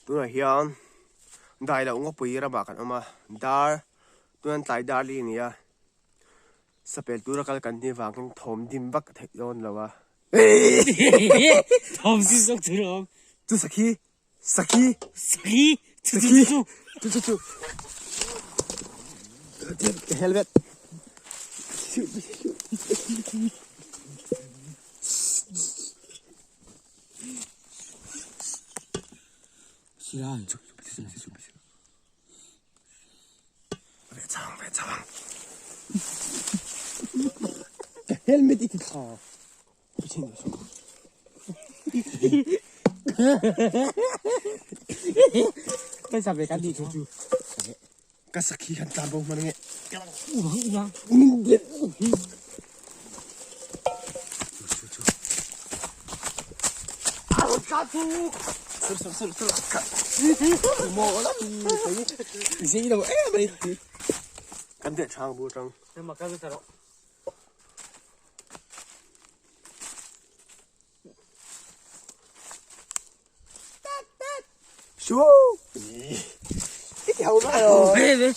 Tunah hian dai loh ngawpui ramah kan awm a, dar tuan tlai dar li a ni a, sapel tura kal kan nih vangin thawm dim vak a theih dawn lo a. Thawm dim zawk tur a awm. Chu sakhi, sakhi, sakhi, chu chu chu chu chu chu helmet. Helmet i ti thla. Ka sakhi kan tlan bo hman ange. Kan deh chang bu tang. Su. I ti ho mai.